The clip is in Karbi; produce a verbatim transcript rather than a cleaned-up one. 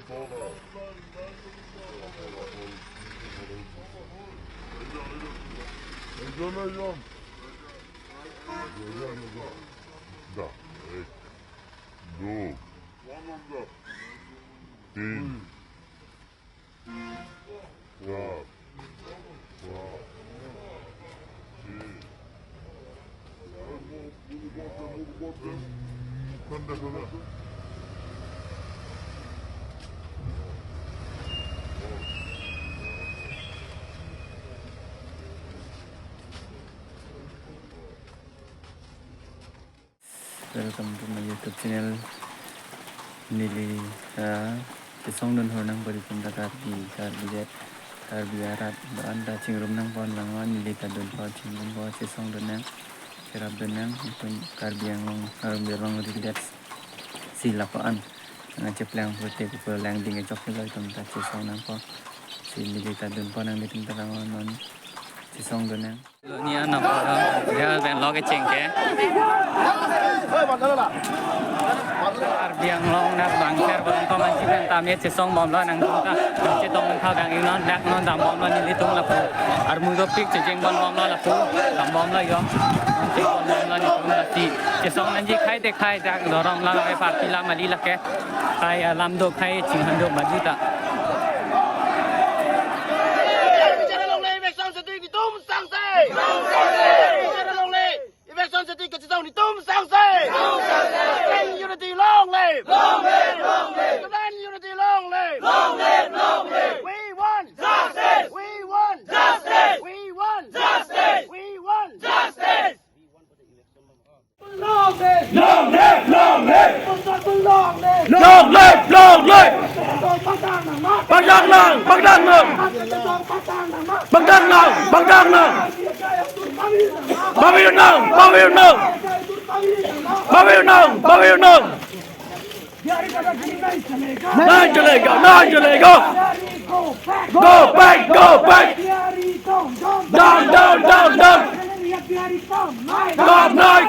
Da, ek, do, tin, char, pach, chhe. Welcome to my YouTube channel. Neli, ah, chesong dun hor nang pari pun ta Karbi, Karbi det, Karbi arat, do-an ta chingrum nangpo, langnon neli ta dunpo, chingrum po, chesong dun nang, cherap dun nang, itum Karbi Anglong, Karbi Anglong ri det, si lapu-an nang cheplang pute kupu lang ding kechok lo, itum ta chesong nangpo, si neli ta dunpo, nanglitum ta langnon, chesong dun nang. Lo ni anam, dia ben lo kecheng ke. Karbi Anglong nak bangker bang ko mansi pen tame chesong bomlo nangtum ta. Chetong tha bang ingnon dak non dam bomlo nelitum lapu. Armu dopik chejeng bon bomlo lapu. Dam bomlo yo. Chejeng bon bomlo nelitum lasi. Chesong nangji khai te khai dak dorom la ke party la mali lake. Khai alam do khai chinghan do maju ta. Bichara longle, election sitting nelitum sangse. Bichara longle, election sitting kachesong nelitum sangse. Student unity long live. Long live, long live. Student unity long live. Long live, long live. We want justice. We want justice. We want justice. We want justice. Long live! Long live! Long live! Long live! Long live! Pagdang nang! Pagdang nang! Pagdang nang! Pagdang nang! Pagdang nang! Bawi nang! Bawi nang! Bawi nang! Bawi nang! Nahi chalega, nahi chalega. Go back, go back. Down, down, down, down. Down, nahi.